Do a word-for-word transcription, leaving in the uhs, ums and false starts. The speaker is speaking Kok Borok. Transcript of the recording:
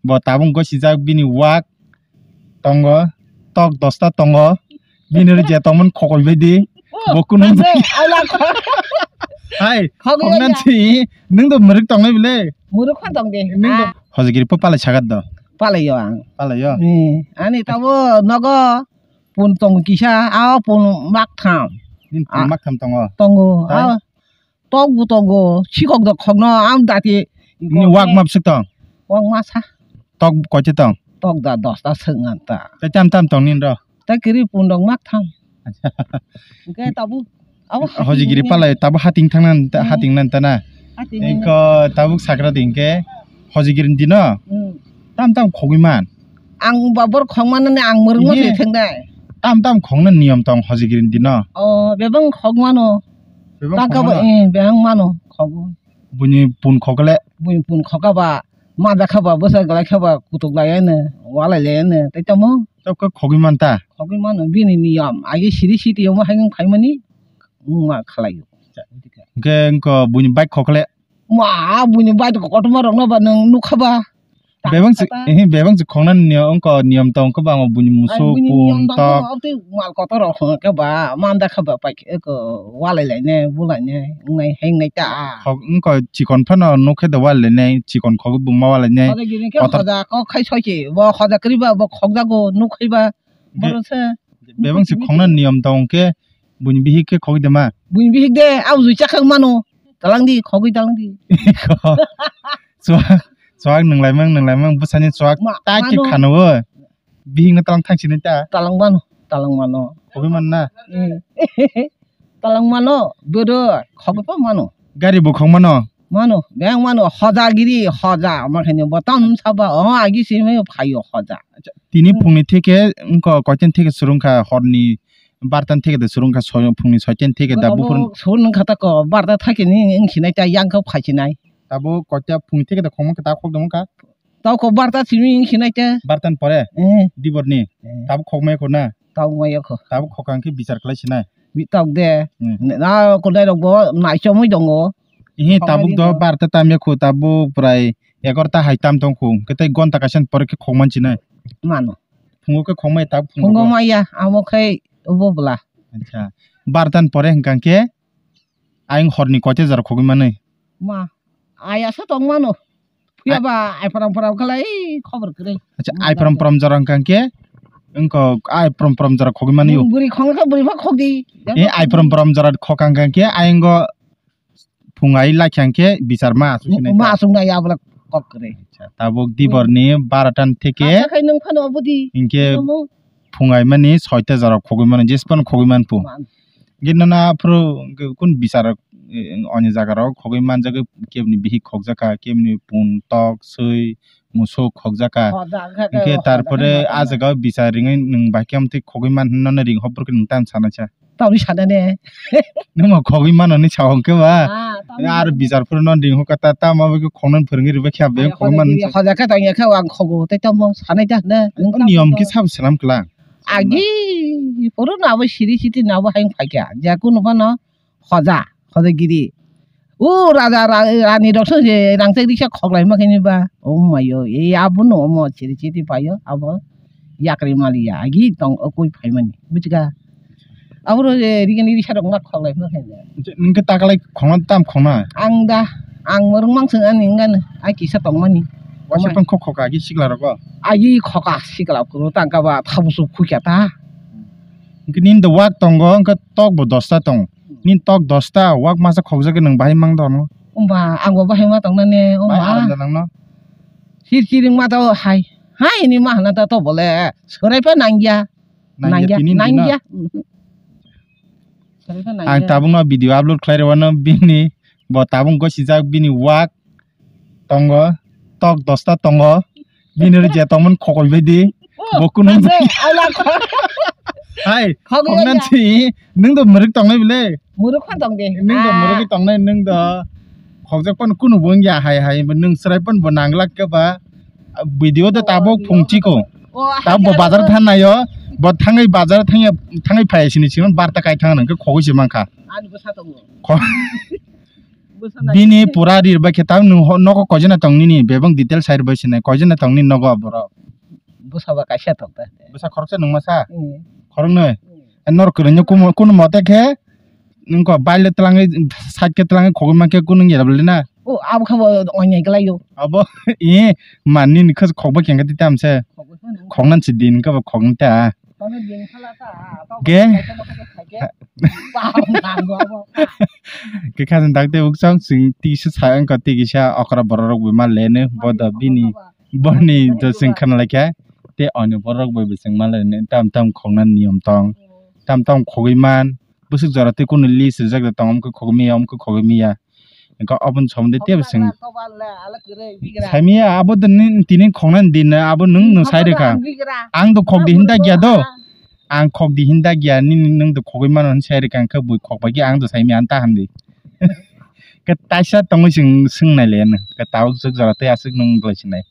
Bo tabuk gosijak bini wak tongo, tok dosta tongo. Bini ri je tongmani khokoi bai di. Bo kunu hai khoknan si nwng do mwrwk tongnai bile. Mwrwk phan tong de. Nwng do hojigiri po palai sagat do. Palai yo ang. Palai yo. Ani tabo nogo pun tong kisa, a pun mak tham. Nin pun mak tham tongo. Tongo. Tok bo tongo, sikok do khokno, am dati. Ni wak map suk tong. Wak masa. Tok koite tong. Tok da dosta swngan ta. Te tam tam tong nin ro. Ta kiri pundok mak thang. Oke tabu. Abo hojigiri palai tabu hating thangnan hating nan ta na. Eko tabuk sakra dingke hojigiri dino. Tam tam khogwi man. Ang babor khongmano ne ang mwrwngma se thengnai. Tam tam khongna niyom tong hojigiri dino. O bebang khogmano. Bebang khogmano. Eh bebang mano khogo. Buini pun khogole. Buini pun khogaba. Maja khaba bwsa glai khaba kutuk lai ene walai lai ene tai tamo. Tok khogwi man ta. Khogwi mano bini niyom agi siri siti omo haino phaimani. Wngma khalai. Hwnkhe wngkha buini bike khokle. Ma buini bike kotorma rokno ba nwng nukha ba. Bebang se ehe bebang se khongnani niyom wngkha niyom tong khe ba buini musuk pun tok. Mal kotor rok hwnkhe ba manda kha ba paikhe ko walai lainai bulainai wngnai hengnai ta. Khok wngkha chikon phano nukhe da walai lainai chikon khok buma walai nai. Hoda kok khai soiche bo hoda kwrwi ba bo khokjago nukhai ba. Borok se. Bebang se khongnani niyom tong khe. Buini bihik khe khogwi de ma? Buini bihik de, abo jui chakha mano. Talang di, khogwi talang di. Chuak, chuak nwnglai mang, nwnglai mang, bwsani chuak ta khe khano o. Bihik no talang thang sini ta. Talang mano, talang mano. Khogwi man na? Talang mano, bodo, khogwi pa mano. Gari bo khog mano? Mano, beng mano, hoja giri, hoja, ma khaini bo tam saba, o agi simi phaio hoja. Tini phungni theke, wngkha koitan theke surungkha horni bartan theke de surungkha phungni soitan theke da buphur. Sur nung khata ko barta thake ni wng sinai ta yang kha phai sinai. Tabo koita phungni theke de khongma ta khok dong kha. Tau ko barta simi wng sinai ta. Bartan pore. Diborni. Tabo khokmai ko na. Tau maya kho. Tabo khokang khe bichar khlai sinai. Bi tok de. Na ko dai rok bo nai chomoi dongo. Ihi tabuk do barta tamya khu tabuk prai egarta hai tam tong khu. Khe tei gonta kaisa ni pore khe khokman sinai. Mano. Phungo khe khokmai tabuk phungo. Phungo maya amo khai obo bwla. Acha. Bartan pore hwnkang khe ayang horni koite jora khogwi manwi. Ma. Ayasa tong mano. Phiya ba ai pram pram khalai khobor kwrwi. Acha ai pram pram jora hwnkha khe wngkha ai pram pram jora khogwi mani o. Bwrwi khong khe bwrwi pha khogdi. E ai pram pram jora khokang khe ayang go phung ai lakhyang khe bichar ma asuk sinai. Ma asuk nai abla kok kwrwi. Acha tabuk diborni baratan theke. Acha khai nung phano budi. Hinkhe phung ai mani soita jora khogwi mano jespan khogwi man pu. Gini na phuru kun bichar oni jaga rok khogwi manjagwi kebni bihik khokjakha kebni pun tok swi musuk khokjakha. Hinkhe tarpore ah jaga o bichar ringwi nwng bai khe amtwi khogwi man hwnna no ring hopor khe nwng tam sana cha. Tamni sana ne. Nwng ma khogwi mano ni sa hwnkhe ba. Ar bichar phuru no ring hokha ta tamo bai khe khongnani phwrwngwi rwbai khe beng khogwi man. Hojakha tangya khe ang khogo tei tamo sanai ta hwnna. Niyom khe sabo selam kla. Agi phuru no abo siri siti no abo hai phaikha je kunu phano. Hoja, hoja giri. O raja ra-, rani rok se rangchak riksa khoklai ma khe ni ba. O mayo, e abo no omo chiri chiri payo abo yakri maliya agi tong o koi phaimani. Bujiga. Aboro je rigini risa rok ma khoklai ma khe. Ningke takalai khongna tam khongna. Ang da, ang morong mang sing ani ngan ai kisa tongmani. Wasa pang khok khok agi sikla rok. Agi khoka sikla kuro tangka ba thabusu khukya ta. Ningke nin da wak tongo, ningke tok bo dosta tong. Nin tok dosta, wak masa khokjagwi nwng bahai mang tongno. Umba, ang bo bahai ma tongna ne, umba. Bahai aram da nangno. Sir sir wngma to hai. Hai ni ma hana ta to bole. Sorai pa nangya. Nangya, nangya, tini nangya. Sorai pa nangya. Ang tabuk no video upload khlai rwano bini, bo tabuk gosijak bini wak. Tongo, tok dosta tongo. Bini ri je tongmani khokoi bai di. Bo kunu hai khoknan si nwng do mwrwk tongnai bile. Mwrwk khan tong de. Nwng do mwrwk tongnai nwng do. Khokjak pon kunu bo wngya hai hai nwng chwrai pon bo nanglak khe ba. Video do tabuk phungchiko. Tabuk bo bazar thannayo. Bo thangwi bazar thangwi phai sini sini barta kai thang nang khe khogoi se mankha. Ani bwsa tongo. Bini pura rir bai khe tam nwng ho-, nogo koijana tong nini bebak detail sai bai sinai koijana tong nini nogo borok. Bwsa ba kaisa thok ta. Bwsa khoroksa nwng masa? Hmm. Khoroknwi? Hmm. E norok kwrwngno kumo-, kunu mote khe nwng ko baile twlangwi side khe twlangwi khogwi mankhe kunu wngya bwle na? O abo khe bo oinai kwlaio. Abo e man nini khas khokba khe khe tamse. Khogwi phano. Khoknan si din khe bo khoknta. Tamo din khala ta, tamo Ge? Kaisa no khe khaikhe. Bam nango abo. Khe khajang dakte uksong sing tisa sa wngkha tei kisa okra borok rok bo ma lene bodo bini boni do sing khana laikha tei oni borok bai bo sing ma lene tam tam khokna niyom tong tam tam khogwi man bwswk jora tei kunu list rijak da tong amkhe khogwi maya amkhe khogwi maya. Engkha oboni somondi tebo seng. Saimaya abo de ni tini khoknani din na abo nwng nwng sai rwkha. Ang do khok di hinda gya do. Ang khok di hinda gya nini nwng do khogwi mano hinwi sai rwkha engkha bui khok bai khe ang do saimaya ang ta hamdi. Khe taisa tongwi chwng swng nai le ano. Khe tabuk swk jora tei aswk nwng bwlai sinai.